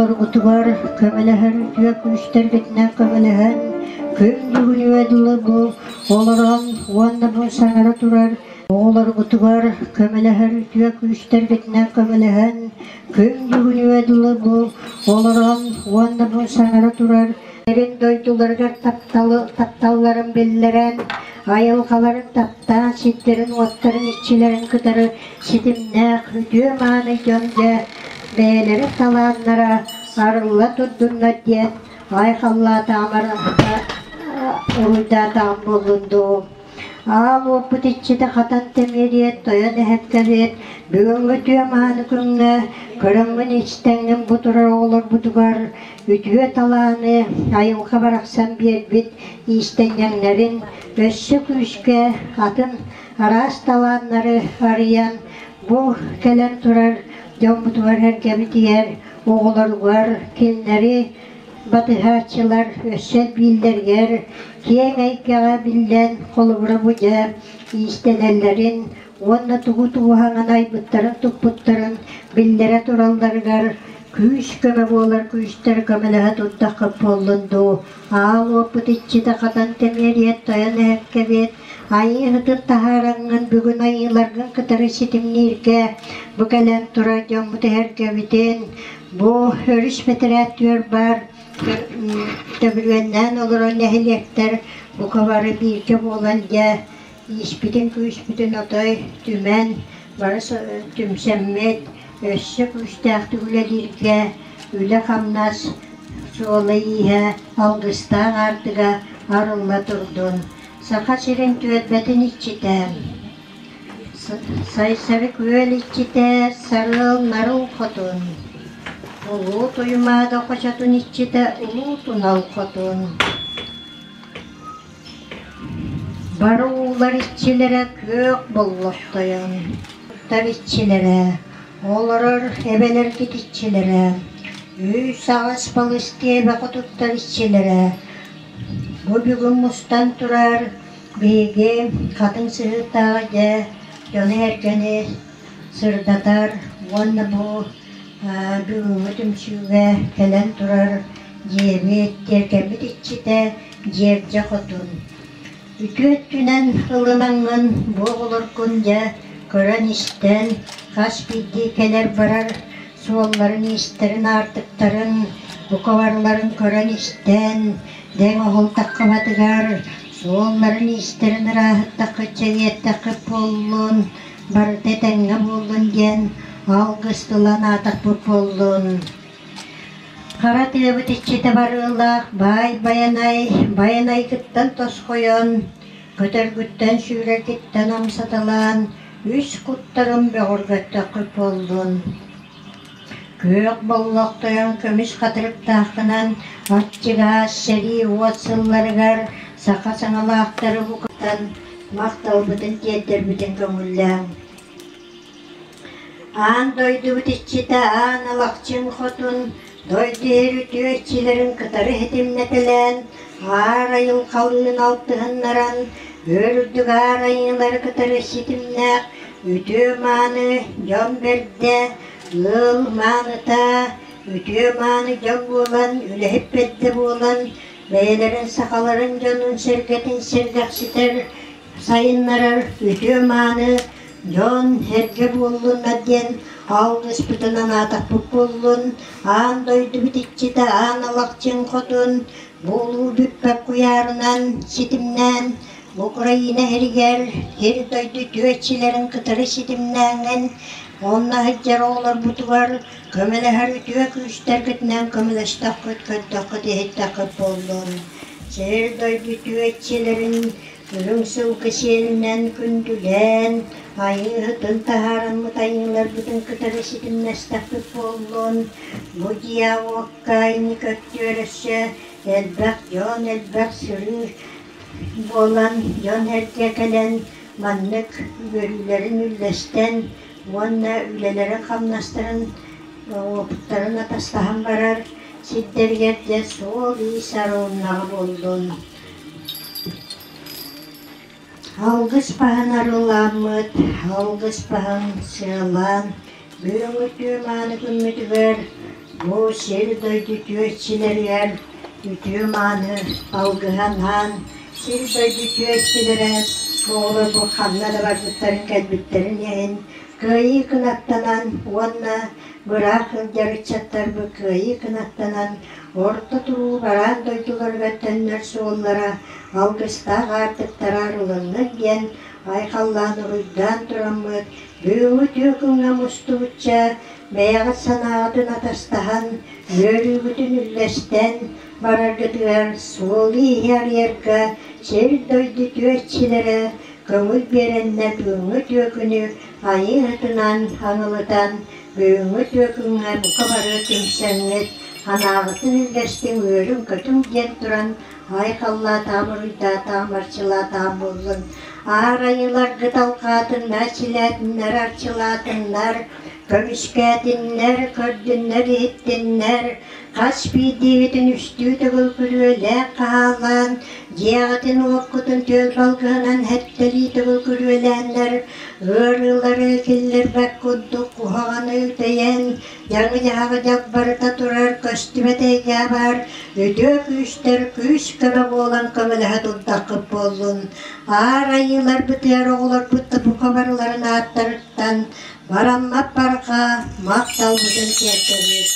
Оҕолоргутугар көмөлөһөр үтүө күүстэргитинэн көмөлөһөн, күн бүгүнүгэр дылы бу олорон уонна бу саҥара турар оҕолоргутугар көмөлөһөр үтүө күүстэргитинэн көмөлөһөн, күн бүгүнүгэр дылы бу олорон уонна бу саҥара турар эрин дойдуларыгар тапталы, тапталларын биллэрэн, айылҕаларын таптаан сирдэрин-уоттарын иччилэрин кытары ситимнээх үтүө-мааны дьон дьэ бэйэлэрин талааннара арылла турдуннар диэн айхаллаатаҕым уруйдаатаҕым буоллун дуу. Аал уоппут иччитэ хатан тэмиэриэт, тойон эһэккэбиэт, бүгүҥҥү үтүө мааны күҥҥэ көрөҥҥүн истэҥҥин бу турар оҕолорбутугар үтүө талааны айылҕа барахсан биэрбит иистэнньэҥнэрин өссө күүскэ атын араас талааннары арыйан бу кэлэн турар дьоммутугар эргэбитигэр оҕолоругар кинилэри батыһааччылар өссө элбииллэригэр киэҥ эйгэҕэ биллэн холобура бу дьэ иистэнэллэрин уонна тугу-тугу хаҥан айбыттарын-туппуттарын биллэрэ туралларыгар күүс-көмө буолар күүстэр көмөлөһө турдаххыт буоллун дуу аал уоппут иччитэ хатан тэмиэриэт тойон эһэккэбиэт айыыһытын таһаараҥҥын бүгүн айыыларгын кытары ситимнииргэ бу кэлэн турар дьоммут эһэргэбитин бу өрүс бэтэрээттигэр баар төбүрүөннээн олорор нэһилиэктэр бука бары бииргэ буолан дьэ ииспитин-күүспүтүн отой түмэн бары түмсэммит өссө күүстээхтик үлэлииргэ үлэ-хамнас суола-ииһэ алгыстаах аартыга арылла турдун. Саха сирин түөлбэтин иччитэ, Сайсары күөл иччитэ Сарыал Нарыл Хотун, Улуу Туймаада хочотун иччитэ Улуу Тунал Хотун, Бары уулар иччилэрэ күөх боллохтойон, тар иччилэрэ, олорор эбэлэргит иччилэрэ, үс аҕыс балыстыы эбэ хотуттар иччилэрэ, бу бүгүн мустан турар биһиги хатыҥ сыһыытааҕы дьэ дьону-сэргэни сырдатар уонна бу бүгүҥҥү түмсүүгэ кэлэн турар дьиэбит, тиэргэммит иччитэ Дьиэрдьэ Хотун. Үтүө өттүнэн ылынаҥҥын бу оҕолоргун дьэ көрөн-истэн, хас биирдии кэлэр-барар суолларын-иистэрин, аартыктарын, бука барыларын көрөн-истэн, дэҥ оһол таххыбатыгар суолларын-иистэрин ырааһыттаххыт, чэгиэттэххит буоллун, барыта этэҥҥэ буоллун диэн алгыс тылан аатахпыт буоллун. Хара тыабыт иччитэ барыылаах баай Байанай, Байанайгыттан тосхойон, көтөргүттэн сүүрэргиттэн амсаталаан, үс куттарын бөҕөргөттөххүт буоллун. Күөх боллох тойон көмүс хатырыктааххынан аччыгаас сэрии уот сылларыгар саха саҥалаахтары букаттан махталбытын тиэрдэрбитин көҥүллээҥ. Аан дойдубут иччитэ Аан Алахчын Хотун дойду иһэр үтүө иччилэрин кытары ситимнэтэлээн, аар айылҕалыын алтыһыннаран, үрдүк аар айыылары кытары ситимнээх үтүө-мааны дьон бэрдэ, ыал мааныта, үтүө-мааны дьон буолан, үлэһит бэрдэ буолан, бэйэлэрин сахаларын дьонун-сэргэтин сэргэхситэр, сайыннарар үтүө-мааны дьон эргэ буоллуннар диэн алгыспытын анаатахпыт буоллун, аан дойдубут иччитэ Аан Алахчын Хотун буолуу бүппэт куйаарынан ситимнээн Украина иһигэр сир дойду үтүө иччилэрин кытары ситимнээҥҥин онно сылдьар оҕолорбутугар көмөлөһөр үтүө күүстэргитинэн көмөлөстөххүт, көрдөххүт, иһиттэххит буоллун. Сир дойду үтүө иччилэрин Үрүҥ сылгы сиэлинэн күндүлээн, айыыһытын таһаараммыт айыыларбытын кытары ситимнэстэхпит буоллун, бу дьиэ-уокка инники өттүгэр өссө элбэх дьон, элбэх сырыы буолан, дьон-сэргэ кэлэн маннык үөрүүлэрин үллэстэн уонна үлэлэрин-хамнастарын, уопуттарын атастаһан барар сирдэригэр дьэ суол-иис арылыннаҕа буоллун. Алгыс баһын арылааммыт, алгыс баһын сыалаан, бүгүҥҥү үтүө мааны күммүтүгэр Бу сир-дойду үтүө иччилэригэр үтүө-мааны алгыһы анаан, сир-дойду үтүө иччилэрэ оҕолор бу ханна да барбыттарын кэлбиттэрин иһин кыайыы кынаттанан уонна быраах сылдьар ыччаттарбыт кыайыы кынаттанан орто туруу бараан дойдуларыгар төннөр суоллара алгыстаах аартыктара арылыннын диэн айхаллаан уруйдаан тураммыт бүгүҥҥү үтүө күҥҥэ мустубучча бэйэҕит санааҕытын атастаһан, үөрүүгүтүн үллэстэн бараргытыгар суолу-ииһи арыйарга сир-дойду үтүө иччилэрэ көҥүл биэрэннэр бүгүҥҥү үтүө күнү айыы аһытынан аҥылытан, бүгүҥҥү үтүө күҥҥэ бука бары түмсэҥҥит, санааҕытын үллэстиҥ, үөрүҥ-көтүҥ диэн туран айхаллаатаҕым, уруйдаатаҕым, арчылаатаҕым буоллун. Аар айыыларгыт алҕаатыннар, силээтиннэр, арчылаатыннар, көмүскээтиннэр, көрдүннэр, иһиттиннэр, хас биирдиигитин үстүү төгүл күрүөлээх хаалаан, дьиэҕитин-уоккутун түөл балгыһынан сэттэлии төгүл күрүөлээннэр, ыарыылары киллэрбэт курдук куһаҕаны үтэйэн, дьаҥы-дьаһаҕы дьалбарыта турар көстүбэт эйгэ баар үтүө күүстэр күүс-көмө буолан көмөлөһө турдаххыт буоллун. Аар айыыларбытыгар оҕолорбут да бука барыларын ааттарыттан бараммат барҕа махталбытын тиэрдэбит.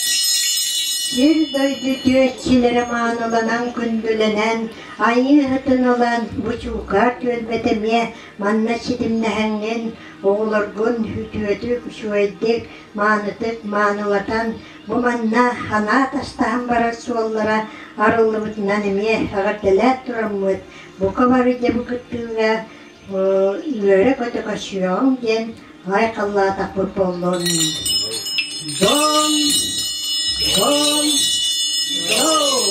Сир-дойду үтүө иччилэрэ мааныланан күндүлэнэн, айыы аһытын ылан, бу Чуукаар түөлбэтэ эмиэ манна ситимнэһэҥҥин, оҕолоргун үтүөтүк, үчүгэйдик, маанытык маанылатан, бу манна санаа тастаһан барар суоллара арыллыбытынан эмиэ эҕэрдэлээт тураммыт, бука бары дьэ бу кыттыыга үөрэ-көтө көрсүөҕүҥ диэн айхаллаатахпыт буоллун. Дом! Дом! Дом!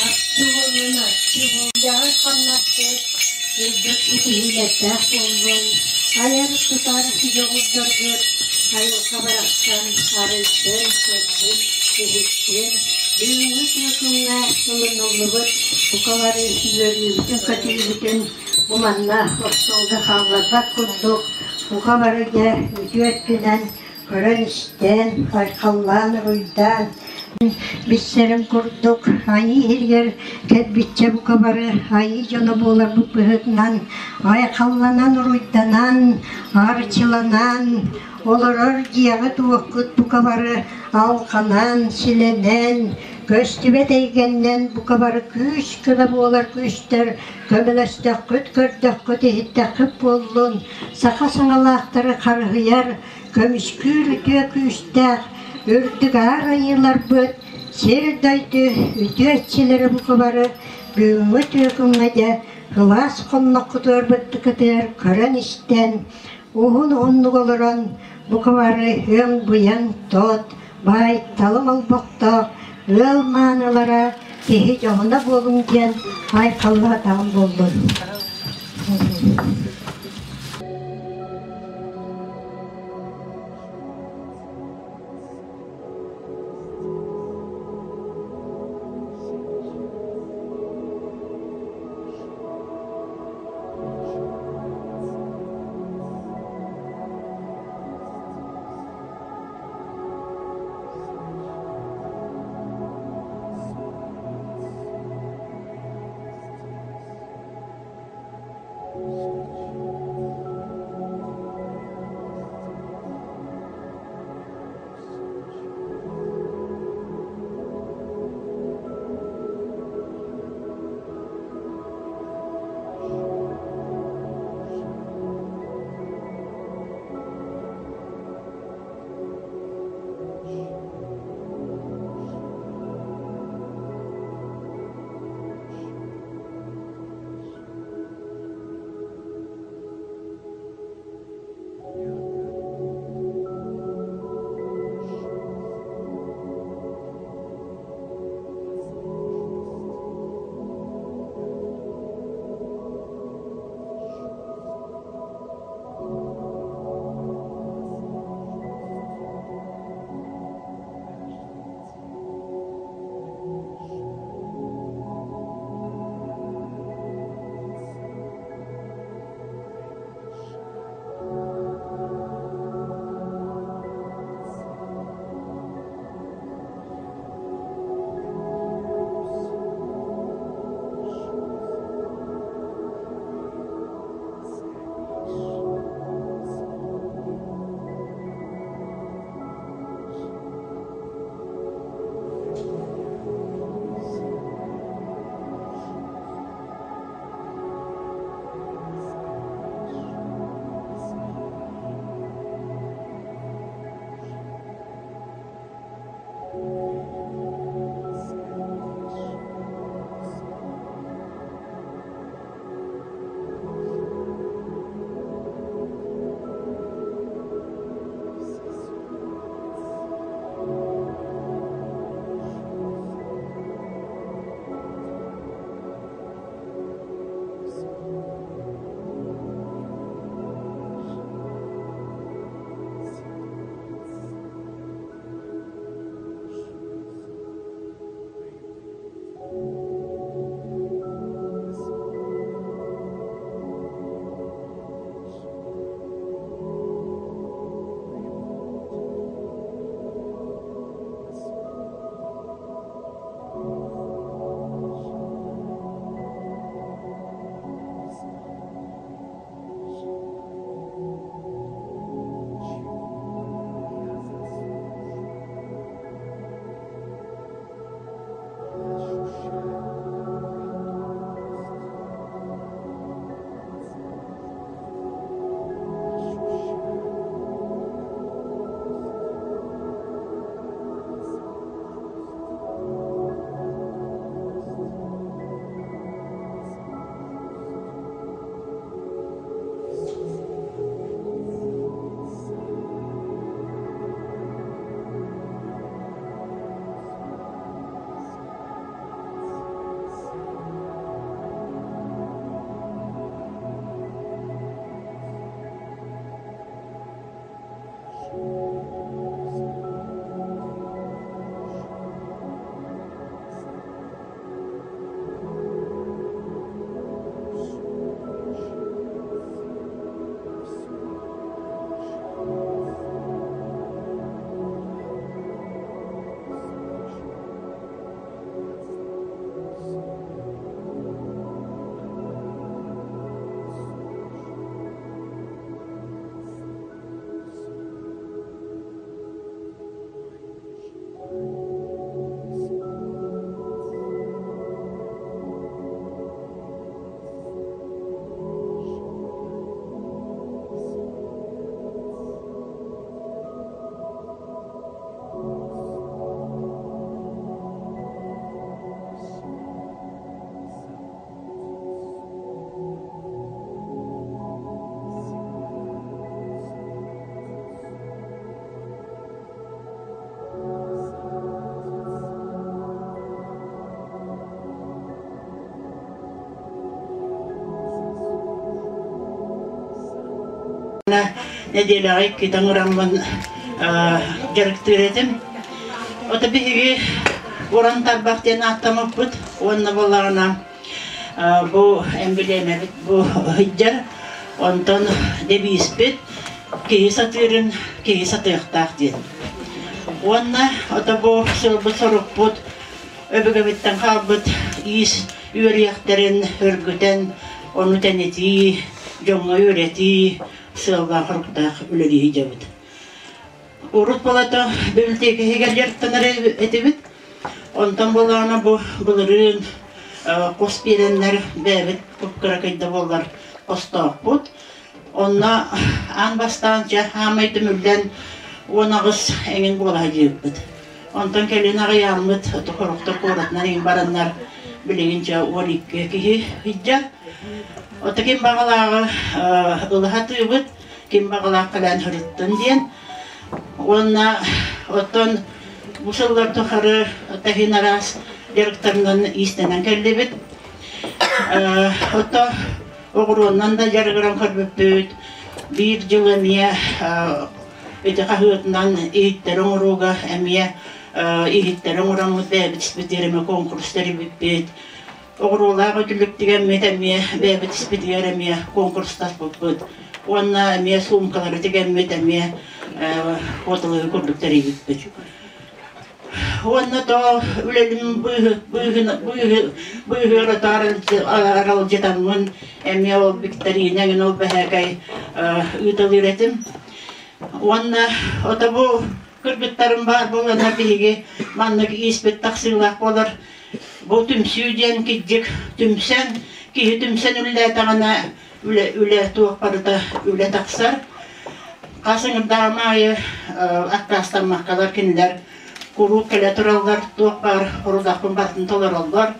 Арчы буоллун, арчы буоллун, хамнастык, үрдүк ситиһиилэрдээх буоллун, айар-тутар дьоҕурдаргыт айылҕа барахсан арыйдын, көрдүн, иһиттин, бүгүҥҥү күҥҥэ ылыныллыбыт бука бары үөрүүбүтүн-көтүүбүтүн бу манна остуолга хаалларбат курдук бука бары дьэ үтүө өттүнэн көрөн-истэн, айхаллаан-уруйдаан билсэрим курдук айыы иһигэр кэлбиччэ бука бары айыы дьоно буоларбыт быһыытынан айхалланан-уруйданан, арчыланан олорор дьиэҕит-уоккут бука бары алҕанан, силэнэн, көстүбэт эйгэннэн бука бары күүс-көмө буолар күүстэр көмөлөстөххүт, көрдөххүт, иһиттэххит буоллун, саха саҥалаахтары харыһыйар, көмүскүүр үтүө күүстээх үрдүк аар айыыларбыт, сир-дойду үтүө иччилэрэ бука бары бүгүҥҥү үтүө күҥҥэ дьэ кылаас хонноххутугар быттыкытыгар көрөн-истэн, уһун-уһуннук олорон бука бары өҥ-быйаҥ тот, баай талым олбохтоох ыал маанылара киһи дьоһуна буолуҥ диэн айхаллаатаҕым буоллун. буоллаҕына нэдиэлэҕэ иккитэ ыҥыраммын дьарыктыыр этим. Ото биһиги уран тарбах диэн ааттаммыппыт уонна буоллаҕына бу эмблемэбит бу сылдьар. Онтон девизпит киһи сатыырын киһи сатыахтаах диэн. Уонна ото бу сылбыт-сорукпут өбүгэбиттэн хаалбыт иис үөрүйэхтэрин өргүтэн, ону тэнитии, дьоҥҥо үөрэтии сыаллаах-соруктаах үлэлии сылдьабыт. Урут балата бибилэтиэкэ дьарыктанар этибит. Онтон буоллаҕына бу былырыын хос биэрэннэр бэйэбит кыракый да буоллар хостоохпут. Онно аан бастаан дьэ хаамай түмүллэн 18 эҥин буола сылдьыбыппыт. Онтон кэлин аҕыйааммыт Тохорохтор куоратынан иҥ бараннар билигин дьэ 12 киһи сылдьар. Ото ким баҕалааҕы ылаһатыыбыт, ким баҕалаах кэлэн сырыттын диэн. Уонна оттон бу сыллар тухары таһын араас дьарыктарынан иистэнэн кэллибит. Ото оҕуруоннан да дьарыгыран көрбүппүт. Биир дьыл эмиэ ити хаһыатынан иһиттэри оҥорууга эмиэ иһиттэри оҥороммут бэйэбит испитигэр эмиэ конкурс тэрийбиппит. Оҕуруолаах үтүлүк тигэммит эмиэ бэйэбит испитигэр эмиэ конкурстаспыппыт. Уонна эмиэ суумкалары тигэммит эмиэ куоталаһыы курдук тэрийбиппит. Уонна то үлэлим быыһыгар аралдьытаммын эмиэ ол викторина эҥин ол бэһээкэй ыыталыыр этим. Уонна ото бу кыргыттарым баар буоланнар биһиги маннык ииспит тахсыылаах буолар. Бу түмсүү диэн кирдьик түмсэн, киһи түмсэн үлэлээтэҕинэ үлэ, үлэ туох барыта үлэ тахсар. Хас ыҥырдаҕым аайы аккаастаммаккалар кинилэр куруук кэлэ тураллар, туох баар хорудахпын барытын толороллор.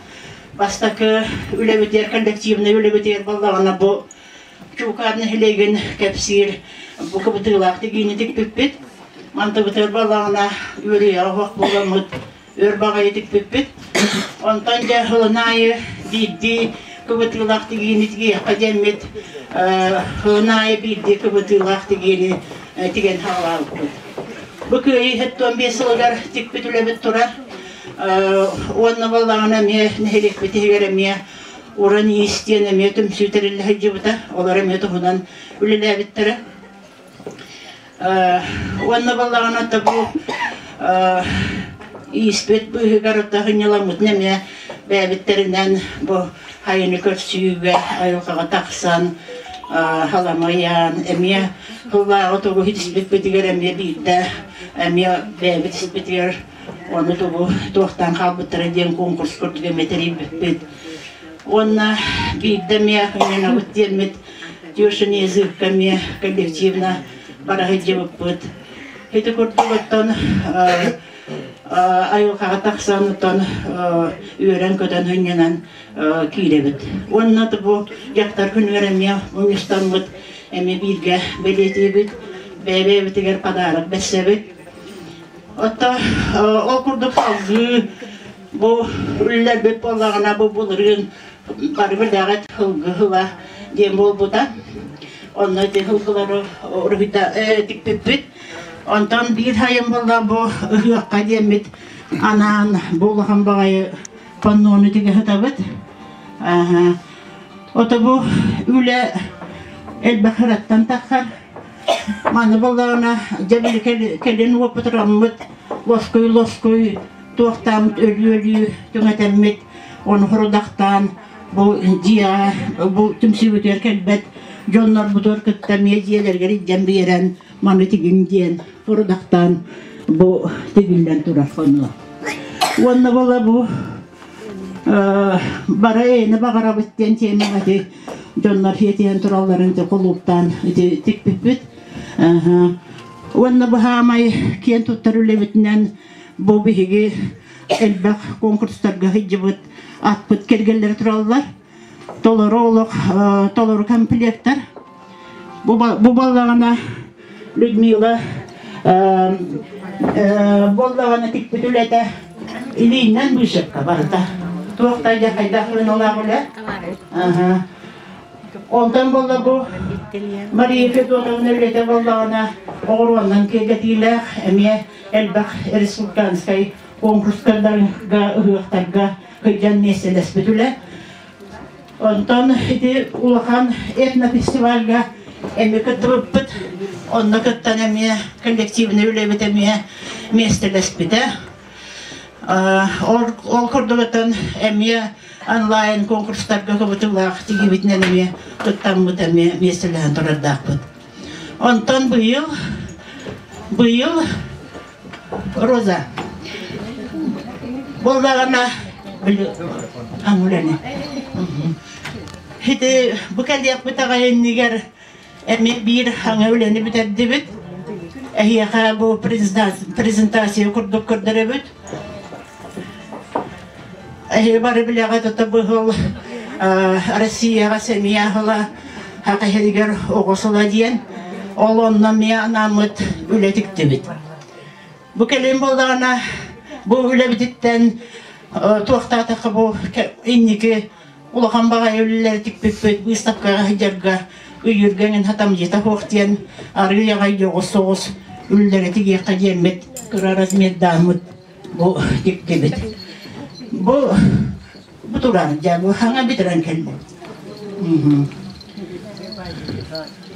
Бастакы үлэбитигэр, коллективнай үлэбитигэр буоллаҕына бу Чуукаар нэһилиэгин кэпсиир бу кыбытыылаах тигиини тикпиппит. Мантыбытыгар буоллаҕына үөрүйэҕэ оһох буоламмыт өр баҕайы тикпиппит. Онтон дьэ сылын аайы биирдии кыбытыылаах тигиини тигиэххэ диэммит, сылын аайы биирдии кыбытыылаах тигиини тигэн саҕалаабыппыт. Бу Кыайыы 75 сылыгар тикпит үлэбит турар. Уонна буоллаҕына эмиэ нэһилиэкпит иһигэр эмиэ уран иис диэн эмиэ түмсүү тэриллэ сылдьыбыта. Олор эмиэ туһунан үлэлээбиттэрэ. Уонна буоллаҕына да бу ииспит быыһыгар сынньаламмытын эмиэ бэйэбиттэринэн бу хайыны көрсүүгэ айылҕаҕа тахсан халамайаан эмиэ сыллааҕы тугу ситиспиппитигэр эмиэ биирдэ эмиэ бэйэбит испитигэр ону тугу туохтаан хаалбыттара диэн конкурс курдук эмиэ тэрийбиппит. Уонна биирдэ эмиэ сынньанабыт диэммит Тёшин языкка эмиэ коллективно бара сылдьыбыппыт. Ити курдук оттон айылҕаҕа тахсан оттон үөрэн-көтөн сынньанан киирэбит. Уонна бу дьахтар күнүгэр эмиэ мунньустаммыт эмиэ бииргэ бэлиэтиибит, бэйэ-бэйэбитигэр подарок бэссэбит. Оттон ол курдук салгыы бу үлэлэрбит буоллаҕына бу былырыын бары билэҕит сылгы сыла диэн буолбута. Онно ити сылгылары уруһуйда тикпиппит. Онтон биир сайын буолла бу ыһыахха диэммит анаан бу улахан баҕайы паннону тигэ сытабыт. Ото бу үлэ элбэх ыраттан тахсар. Маны буоллаҕына дьэ били кэлин уопутураммыт лоскуй-лоскуй туохтааммыт өлүү-өлүү түҥэтэммит ону хорудахтаан бу дьиэҕэ бу түмсүүбүтүгэр кэлбэт дьоннорбутугар кытта эмиэ дьиэлэригэр илдьэн биэрэн маны тигиҥ диэн хорудахтаан бу тигиллэн турар хонуу. Уонна буола бу бары эйэни баҕарабыт диэн тиэмэҕэ ити дьоннор сиэтиһэн туралларын ити кулууптаан ити тикпиппит. Уонна быһаамай киэн туттар үлэбитинэн бу биһиги элбэх конкурстарга сылдьыбыт атпыт кэргэллэрэ тураллар. Толору олох толору комплектар. Бу буоллаҕына Людмила буоллаҕына тикпит үлэтэ илиинэн вышивка барыта. Туох да хайдах ылыналаах үлэ. Онтон буолла бу Мария Федотовна үлэтэ буоллаҕына оҕуруоннан киэргэтиилээх эмиэ элбэх республиканскай конкурстарга, ыһыахтарга сылдьан миэстэлэспит үлэ. Онтон ити улахан этнофестивальга эмиэ кыттыбыппыт. Онно кыттан эмиэ коллективный үлэбит эмиэ миэстэлэспитэ. Ол курдугуттан эмиэ онлайн конкурстарга кыбытыылаах тигибитинэн эмиэ кыттаммыт эмиэ миэстэлэһэн турардаахпыт. Онтон быйыл быйыл Роза буоллаҕына аңуланы Ити бу кэлиэхпит аҕай иннигэр эмиэ биир хаҥа үлэни бүтэрдибит. Эһиэхэ бу презентация курдук көрдөрөбүт. Эһиги бары билэҕит ото быһыл Россияҕа семья ыла хака иһигэр оҕо сыла диэн ол онно эмиэ анааммыт үлэ тиктибит. Бу кэлин буоллаҕына бу үлэбититтэн туохтаатахха бу инники улахан баҕайы үлэлэри тикпиппит быыстапкаҕа сылдьарга ыйыырга эҥин хатамдьыта суох диэн арыый аҕай дьоҕус соҕус үлэлэри тигиэххэ диэммит кыра размердааммыт бу тиктибит. Бу бу турар дьэ бу хаҥа бүтэрэн кэллим.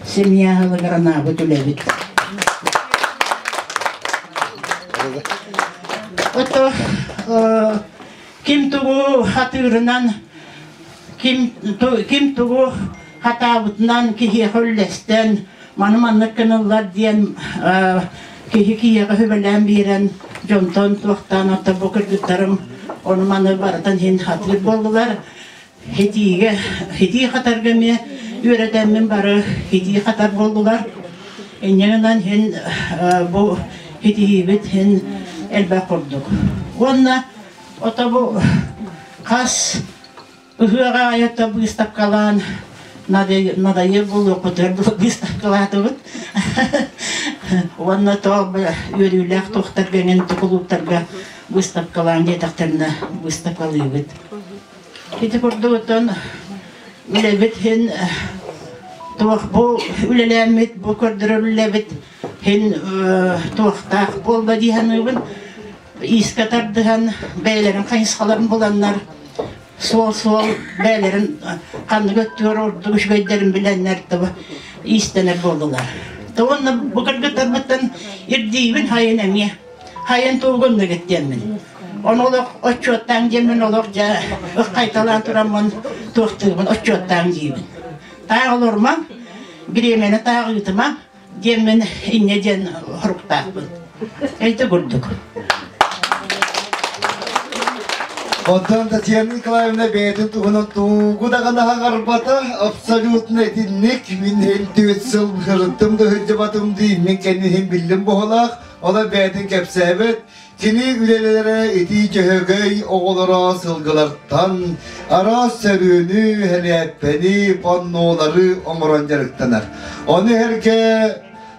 Семья аһылыгар анаабыт үлэбит. Ото ким тугу хатыырынан ким, ким тугу хатаабытынан киһиэхэ үллэстэн маны маннык гыналлар диэн киһи киһиэхэ сүбэлээн биэрэн дьонтон туохтаан оттон бу кыргыттарым ону маны барытын иһин хатыыр буоллулар хитиигэ хитии хатарга эмиэ үөрэтэммин бары хитии хатар буоллулар инньэ гынан иһин бу хитиһиибит иһин элбэх курдук уонна ото бу хас Ыһыаҕа айата быыстапкалаан надайы буолуохпутугар быыстапкалаатыбыт. Уонна то үөрүүлээх туохтарга эҥин кулууптарга быыстапкалаан диэтэхтэринэ быыстапкалыыбыт. Ити курдук оттон үлэбит иһин туох бу үлэлээммит, бу көрдөрөр үлэбит иһин туохтаах буолла дии саныыбын. Иискэ тардыһан бэйэлэрин хайысхаларын буланнар суол-суол бэйэлэрин ханнык өттүгэр ордук үчүгэйдэрин билэннэр таба иистэнэр буоллулар. Уонна бу кыргыттарбыттан ирдиибин хайын эмиэ. Хайын тугуннугит диэммин. Ону олох отчуоттаан диэммин олох дьэ ыккайталаан тураммын туохтуубун отчуоттаан диибин. Таах олорумаҥ, бириэмэни таах ыытымаҥ диэммин инньэ диэн хоруктаахпын. Эйте курдук. Оттон Татьяна Николаевна бэйэтин туһунан тугу даҕаны аһаҕарбата, абсолютно итинник мин 54 сыл сырыттым да сылдьыбатым дии, мин кэнниһин биллим боһолаах, ону бэйэтин кэпсээбэт. Кини үлэлэрэ итии дьөһөгөй оҕолоро сылгылартан араас сөрүөнү, хэлээппэни, паннолары оҥорон дьарыктанар. Ону эргэ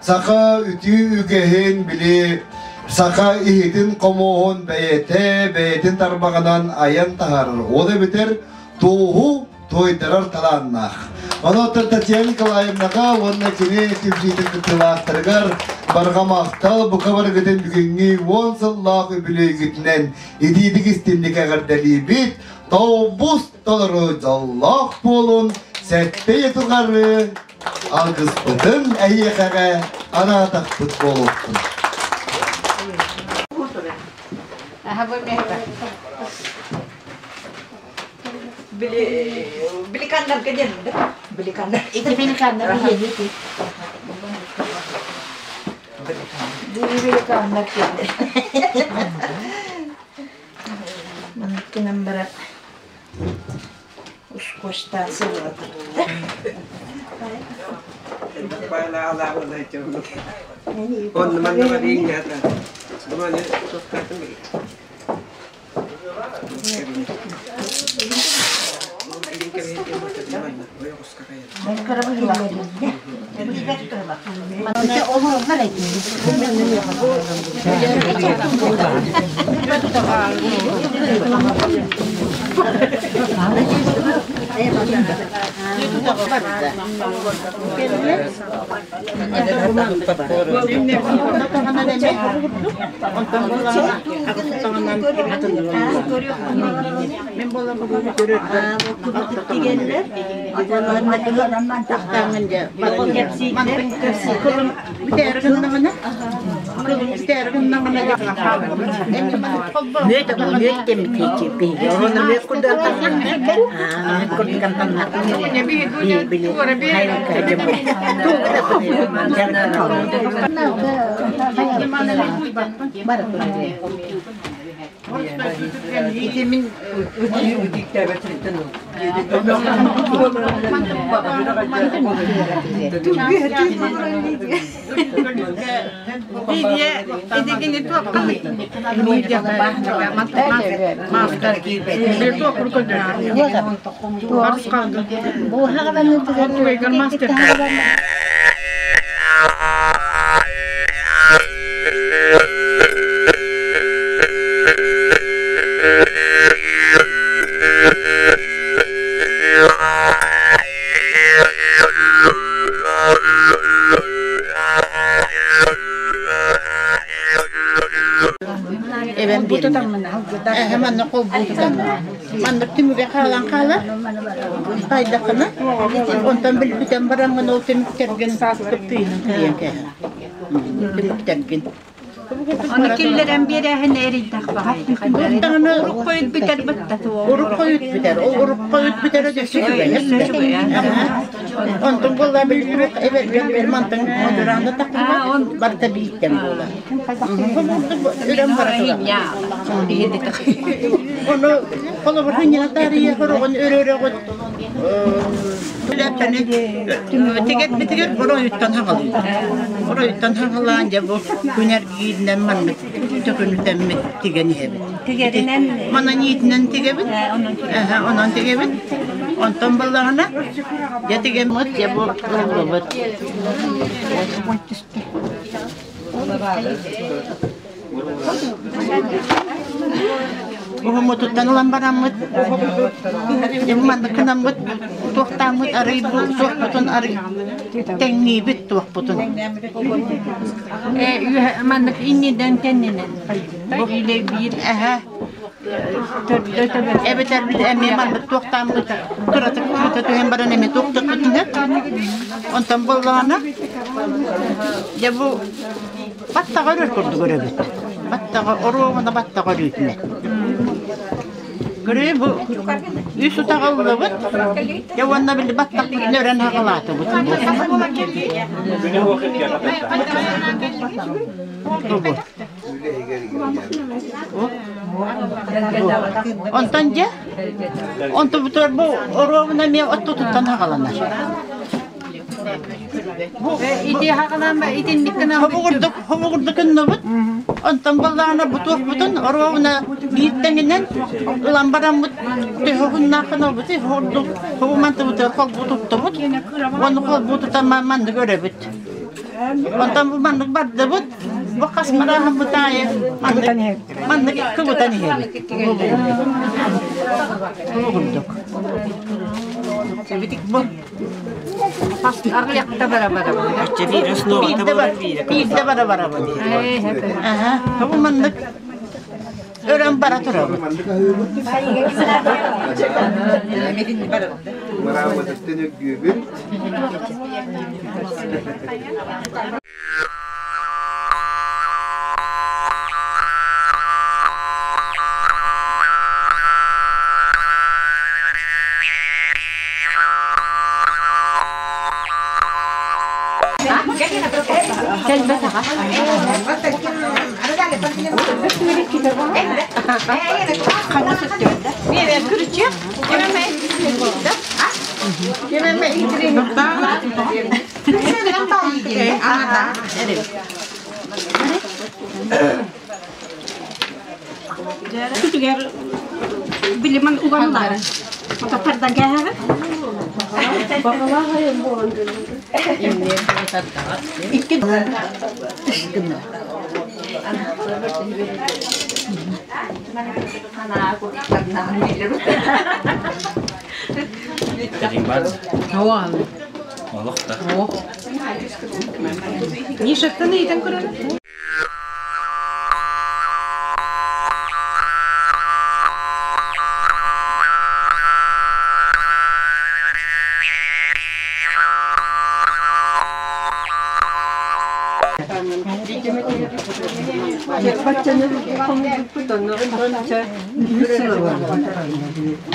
саха үтүү үгэһин били саха иһитин-хомуоһун бэйэтэ бэйэтин тарбаҕынан айан таһаарар. Ол эбэтэр туоһу туойдарар талааннаах. Онон Татьяна Николаевнаҕа уонна кини түмсүүтүн кыттыылаахтарыгар барҕа махтал бука барыгытын бүгүҥҥү уон сыллаах үбүлүөйгүтүнэн итиитик истинник эҕэрдэлиибит. Тобус толору дьоллоох буолун, сэттэ тухары алгыспытын эһиэхэҕэ анаатахпыт буолуохтун. Беликаннарга диэн да? Беликаннар. Ити беликаннар биһиэни Беликаннар диэн. Маннык баран ускуостаан сыллатыттар. Онно манна барыйын Думаны туохтаатын Эбэм биэринэ. Манна холбуу тутан. Маннык түмүгэ хаалан хаалар. Хайдахына онтон билбитен бараммын ол түмүктэргин кыптыйынан кириэн кээһэр. Түмүктэргин. Оны киллэрэн биэрээһин эрийдэх баҕай. Урукку өйүт бүтэр бытта Урукку өйүт бүтэр. Ол урукку өйүт бүтэрэ дөссө үчүгэй. Онтон буолла билбит эбэргэн бер мантан модураанда таххыма барта бииттен буола. Үрэн бара турар. Ону холобур ханньана таарыйа хороҕун өрө-өрөҕүт Түлэппэни тигет битигер оройуттан хаҕалыыр. Оройуттан хаҕалаан дьэ бу күн эргииринэн маннык төкүнүтэммит тигэн иһэбит. Тигэринэн Манан иитинэн тигэбит. Онон тигэбит. Онтон баллаҕына дьэ тигэммит дьэ бу ыллыбыт. Уһуммутуттан ылан бараммыт, дьэ бу маннык гынаммыт, туохтааммыт арый бу туохпутун арый тэҥниибит туохпутун. Маннык иннинэн кэннинэн или биир Эһэ эбэтэр эмиэ маннык туохтааммыт кыратык кыта түһэн баран эмиэ туохтаппытына онтон буоллаҕына дьэ бу Баттаҕа өрөр курдук өрөбүт. Баттаҕа оруобуна баттаҕа өрүүтүнэ. Көрүө бу үс утаҕа ыллыбыт. Дьэ уонна били баттахпытын өрөн хаҕалаатыбыт. Бу. Онтон дьэ, онтубутугар бу оруобуна эмиэ оттутуттан хаҕаланар. Ити хаҕалаан итинник гынан Хобугурдук хобугурдук гынныбыт. Онтон баллаана бутуохпутун оруобуна биир тэҥинэн ылан бараммыт төһө уһуннааххына ордук хобумантыбытыгар холбуу туттубут. Ону холбуу тутан маннык өрөбүт. Онтон бу маннык бардыбыт. Бу хас марааһыммыт аайы маннык маннык кыбытан иһэбит. Хобугурдук. Бу Арыйахта бара бара. Биирдэ бара барабын. Аха, бу маннык өрөн бара турабыт. Марааматыттан үргүүбүт. Күтүгэр билиман уганлар. Отопардан кээһэҕэ. Икки гына. Этиҥ баар Оа. Олох да. Мишаттан ыйтан көрөр.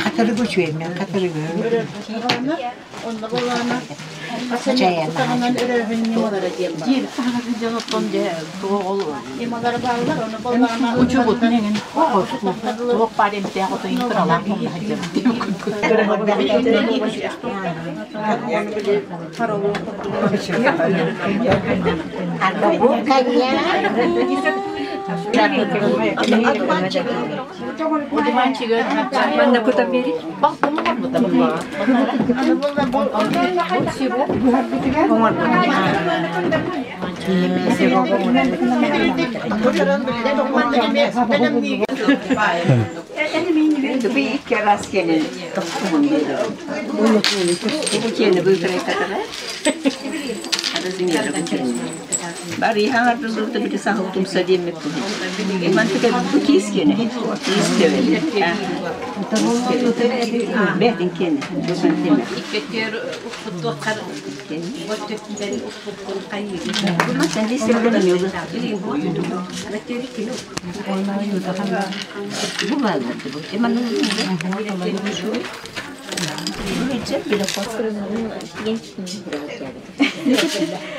Хатырыгы үчүгэй хатырыгы. Манна кутан бери.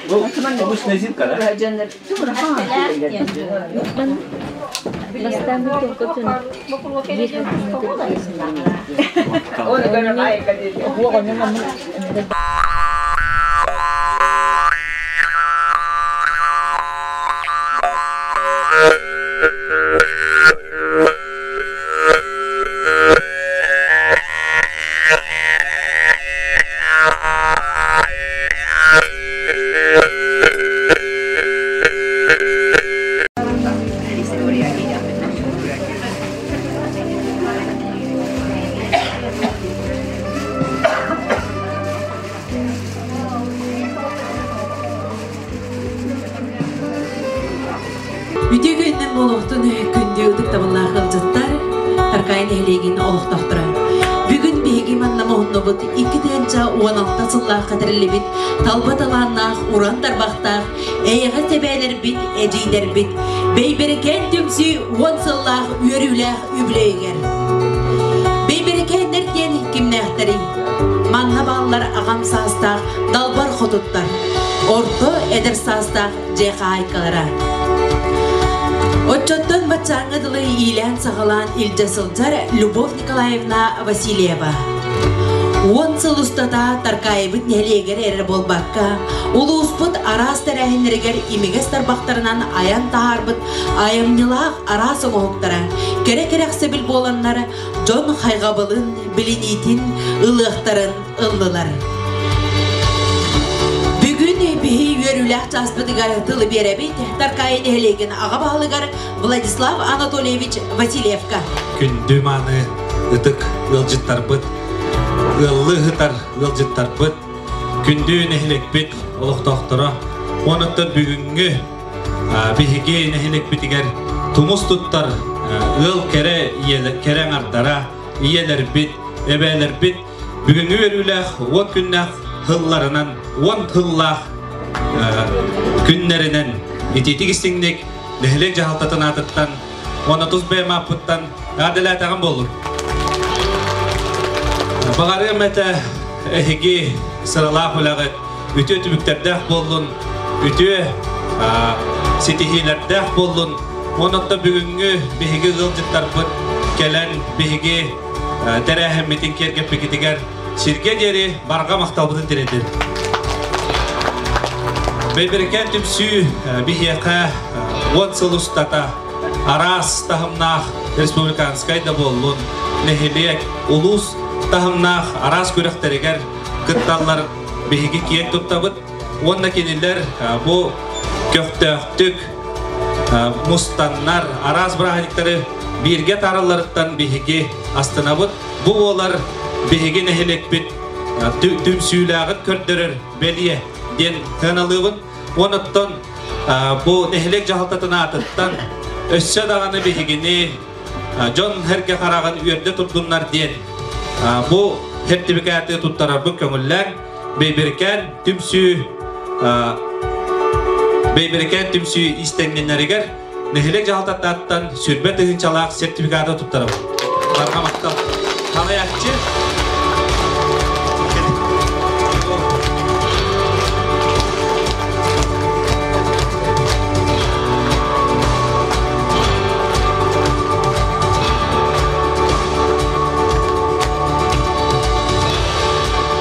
Бу обычная зимка, да? Үтүө күнүнэн буолуохтун күндү ытыктабыллаах ыалдьыттар, Таркаай нэһилиэгин олохтоохторо. Бүгүн биһиги манна муһуннубут 2016 сыллаахха тэриллибит талба талааннаах, уран тарбахтаах, эйэҕэс эбээлэрбит, эдьиийдэрбит Бэйбэрикээн түмсүү уон сыллаах үөрүүлээх үбүлүөйүгэр. Бэйбэрикээннэр диэн кимнээхтэрий? Манна бааллар аҕам саастаах далбар хотуттар, орто эдэр саастаах дьиэ хаһаайкалара. Оччоттон баччааҥҥа дылы иилээн-саҕалаан илдьэ сылдьар Любовь Николаевна Васильева. Уон сыл устата Таркаайыбыт нэһилиэгэр эрэ буолбакка, улууспут араас тэрээһиннэригэр имигэс тарбахтарынан айан таһаарбыт айымньылаах араас оҥоһуктара кэрэ кэрэхсэбил буоланнар дьон хайҕабылын, билиниитин ылыахтарын ыллылар. Бүгүн биһи үөрүүлээх чааспытыгар тылы биэрэбит Таркаайы нэһилиэгин аҕа баһылыгар Владислав Анатольевич Васильевка. Күндү мааны ытык ыалдьыттарбыт, ыаллыы ыһытар ыалдьыттарбыт, күндү нэһилиэкпит олохтоохторо, уонуттан бүгүҥҥү биһиги нэһилиэкпитигэр тумус туттар ыал кэрэ кэрэ аҥардара, ийэлэрбит, эбээлэрбит Бүгүҥҥү үөрүүлээх уон күннээх һылларынан, уон тыллаах күннэринэн итиитик истиҥник нэһилиэк дьаһалтатын аатыттан уонна тус бэйэм ааппыттан эҕэрдэлээтэҕим буоллун. Баҕарыам этэ эһиги сыралаах үлэҕит үтүө түмүктэрдээх буоллун, үтүө ситиһиилэрдээх буоллун. Онон бүгүҥҥү биһиги ыалдьыттарбыт кэлэн биһиги тэрээһиммитин киэргэппикитигэр сиргэ диэри барҕа махталбытын тириэрдэр. Бэйбэрикээн түмсүү биһиэхэ уон сыл устата араас таһымнаах республиканскай да буоллун, нэһилиэк, улуус таһымнаах араас күрэхтэригэр кытталлар биһиги киэн туттабыт уонна кинилэр бу көхтөөхтүк мустаннар араас бырааһынньыктары бииргэ тааралларыттан биһиги астынабыт. Бу буолар биһиги нэһилиэкпит Түмсүүлээҕин көрдөрөр бэлиэ диэн сыаналыыбын. Онуттан бу нэһилиэк дьаһалтатын аатыттан өссө даҕаны биһигини дьон эргэ хараҕын үөрдэ турдуннар диэн бу сертификаты туттарарбын көҥүллээн Бэйбэрикээн түмсүү Бэйбэрикээн түмсүү истэҥнэннэригэр нэһилиэк дьаһалтаттан сүрбэ тыһыынчалаах сертификаты туттарабын. Барҕа махтал. Салайааччы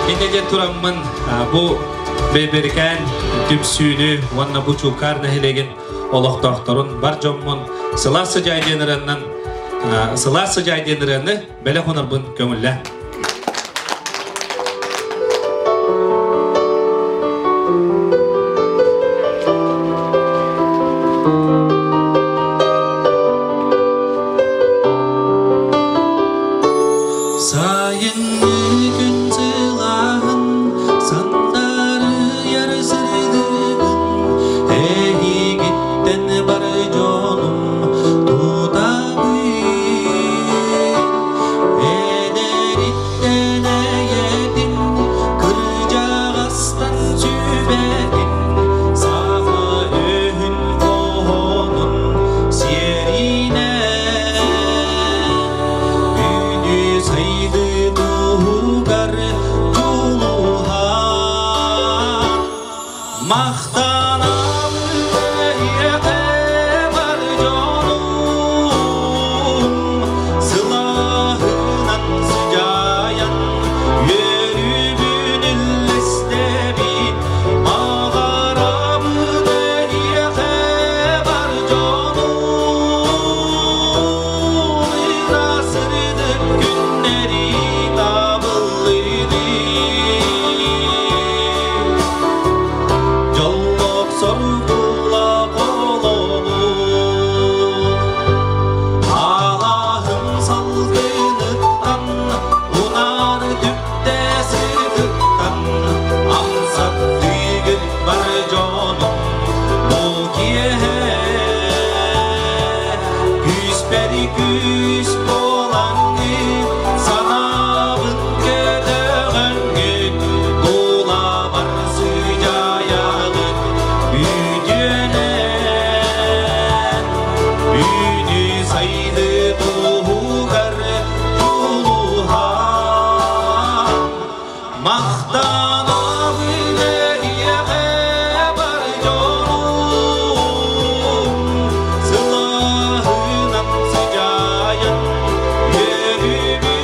Инньэ диэн тураммын бу Бэйбэрикээн түмсүүнү уонна бу Чуукаар нэһилиэгин олохтоохторун бар дьоммун сылаас сыдьаай диэн ырыаннан сылаас сыдьаай диэн ырыаны бэлэх онорбун көҥүллэ. Сайыҥҥы күн сылааһын сандарыйар сырдыгын эһигиттэн бар дьонум тутабын эдэриттэн эйэтин кырдьаҕастан сүбэтин саха өһүн хоһоонун сиэринэн Үүнүү сайдыы туһугар дьулуһан Махтанабын эйиэхэ бар дьонум Сылааһынан сыдьаайан үөрүүбүн үллэстэбин Баҕарабын эйиэхэ бар дьонум Ыраасырдык күннэри табыллыны Дьоллоох соргула холобун Алаһым салгыныттан унаар түптэ сытыттан амсаттыгыт бар дьонум бу киэһэ күүспэри күүс буолаҥҥыт санаабын көтөҕөҥҥүт тулабар сыдьаайаҕыт үтүөнэн үүнүү сайдыы туһугар тулуһан махтанабын эйиэхэ бар дьонум сылааһынан сыдьаайан үөрүүбүн.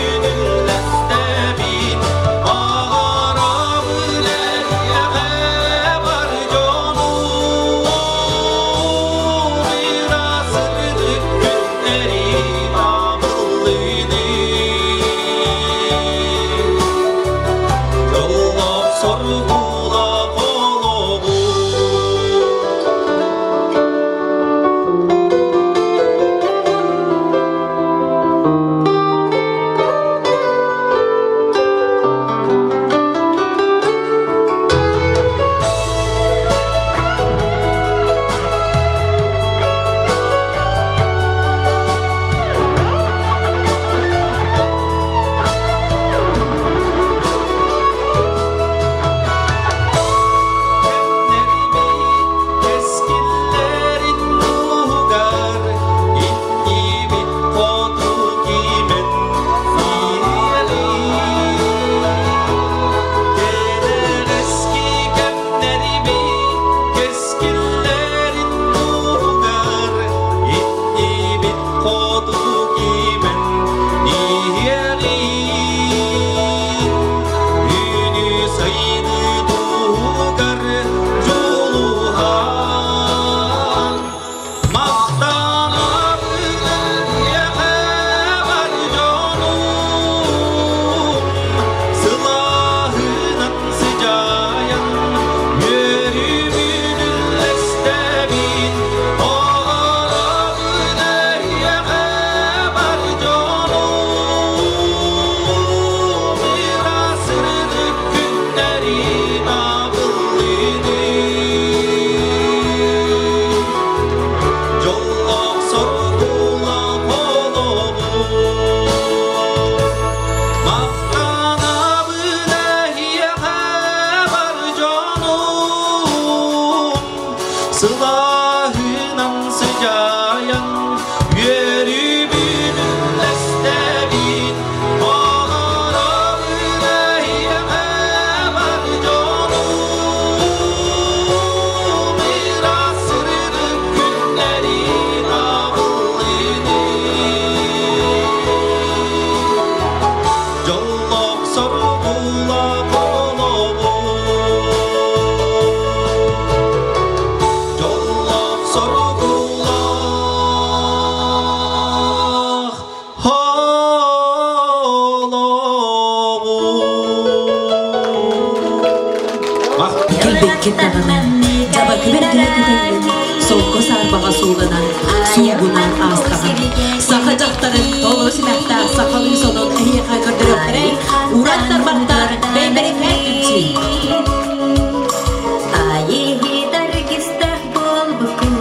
Билбэккин даҕаны, дьабакы бэргэһэ кэтэҥҥин, солко саарбаҕа сууланан, суугунаан аастаҕын. Саха дьахтарын толору симэхтээх сахалыы сонун эһиэхэ көрдөрүөхтэрэй, уран тарбахтар бэйбэрикээн түмсүү. Айыһытар буолбуккун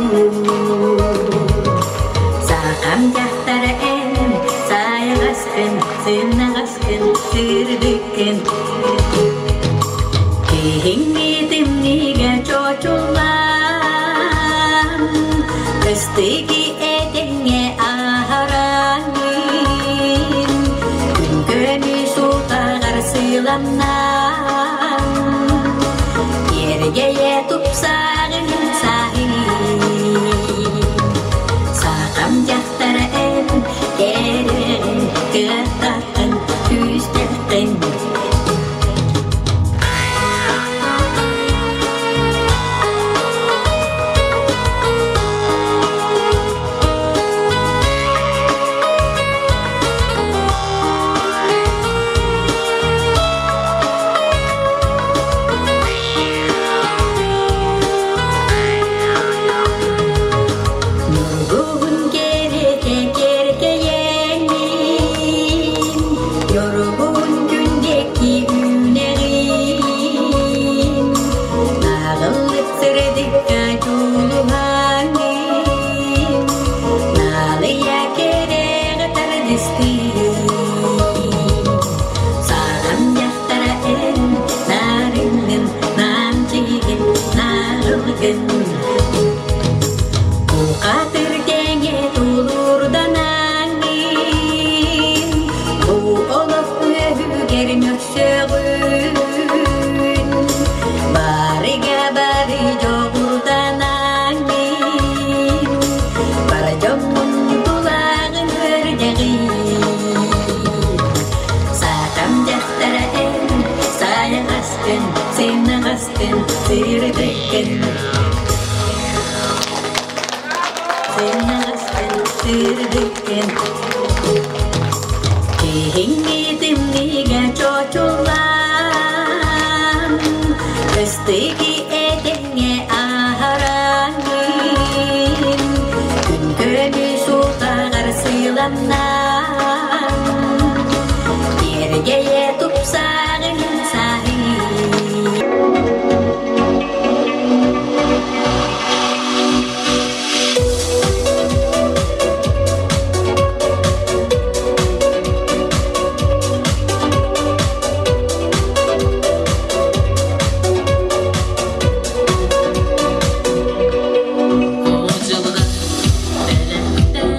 Сахам дьахтара эн сайаҕаскын, сымнаҕаскын, сырдыккын Киһиҥҥи тымныыга чочуллан Кыстыгы этэҥҥэ аһараҥҥын Күн көмүс утаҕар сыламнаан Киэргэйэ тупсаҕын саһын Сахам дьахтара эн кэрэҕин, кыаттаххын, күүстэххин Ньургуһун кэрэтэ кэркэйэҥҥин, Ньургуһун күндээки үүнэҕин, Наҕыллык сырдыкка дьулуһаҥҥын, Наалыйа кэрэҕэ тардыстыын. Саҕам дьахтара эн нарыҥҥын, намчыгын, наҕылгын. Бухатыр тэҥэ тулуурданаҥҥын, Бу олох үөһүгэр мөхсөҕүн. Барыга бары дьоҕурданаҥҥын, Бар дьоммун тулаҕын көрдөҕүн. Саатам дьахтара эн, сайаҕаскын, сымнаҕаскын, сырдыккын. Сымнаҕаскын, сырдыккын. Киһиҥҥи тымныыга чочуллан, Кыстыгы этэҥҥэ аһараҥҥын, Күн көмүс утаҕар сыламнаан, Киэргэйэ тупсаҕын саһыы. Дьылҕа бэлэхтэн.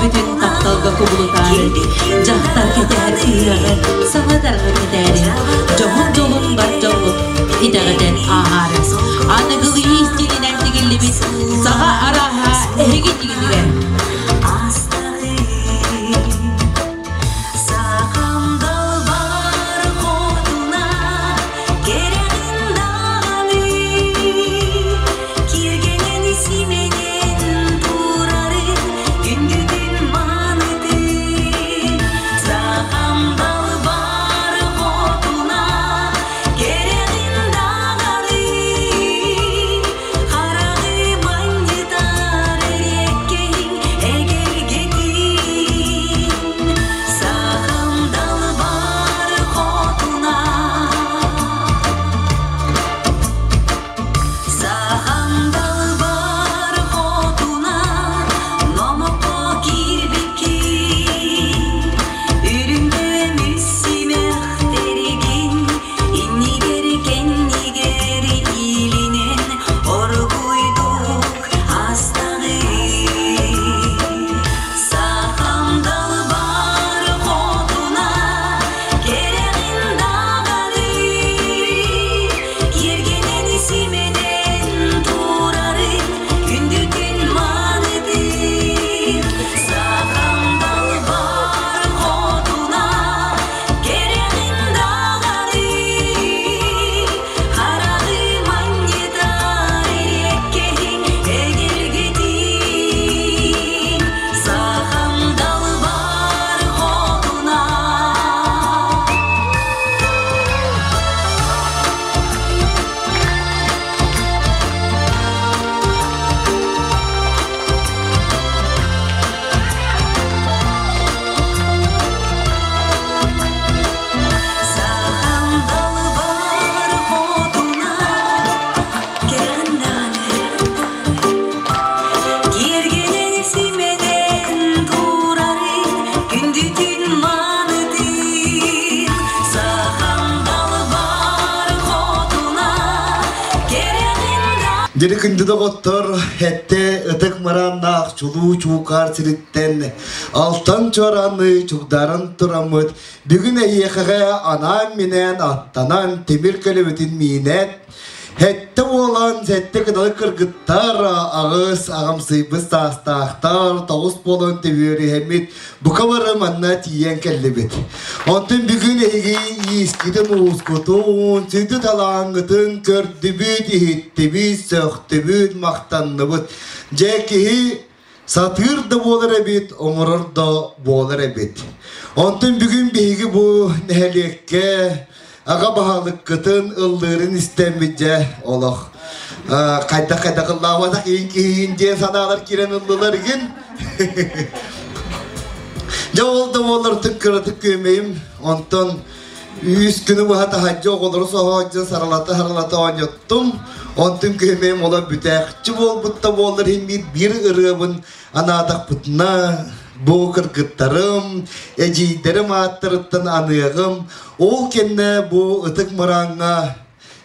Көрбүтүн тапталга кубулутаары, дьахтар кэтэһэр ыһыаҕы саҥа дарҕа кэтээри, дьоһун дьолун бар дьоммут итэҕэтэн ааһаары. Аныгылыы истиилинэн тигиллибит саҕа арааһа эһиги тигитигэр. Дьири күндү доҕоттор, этте ытык мырааннаах чулуу чуукаар сириттэн алтан чуорааны чугдаран тураммыт, бүгүн эйиэхэҕэ анаан-минээн аттанан тимир көлөбүтүн миинээт, Һэттэ буолан сэттэ кыталы кыргыттар, аҕыс аҕамсыйбыт саастаахтар, тоҕус буолан төбүөрүһэммит, бука бары манна тиийэн кэллибит. Онтон бүгүн эһиги иискитин уускутун, сүдү талааҥҥытын көрдүбүт, иһиттибит, сөхтүбүт, махтанныбыт. Дьэ киһи сатыыр да буолар эбит, оҥорор да буолар эбит. Онтон бүгүн биһиги бу нэһилиэккэ аҕа баһылыккытын ыллыырын истэммит дьэ олох хайдах-хайдах ыллаабатах иин киһиин диэн санаалар киирэн ыллылар игин. Дьэ ол да буоллар тык кыратык күөмэйим онтон үс күнү быһа таһадьа оҕолору соһоодьу саралата-саралата оонньоттум. Онтун күөмэйим ола бүтээхчи буолбут да буоллар иһин биир ырыабын анаатахпытына бу кыргыттарым, эдьиийдэрим ааттарыттан аныаҕым. Ол кэннэ бу ытык мырааҥҥа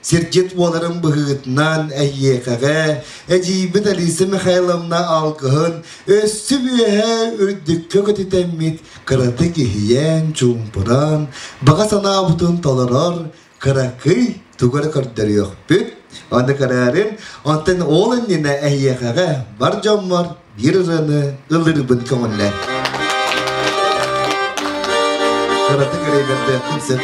сирдьит буоларым быһыытынан эйиэхэҕэ эдьиийбит Алиса Михайловна алгыһын өссө үөһэ үрдүккэ көтүтэммит кыратык иһийэн, чуумпуран, баҕа санаабытын толорор кыракый тугу эрэ көрдөрүөхпүт. Ону көрөөрүн, онтон ол иннинэ эһиэхэҕэ бар дьоммор биир ырыаны ыллырыбын көҥүллээн. Кыратык эрэйбэрдээхпин сөп.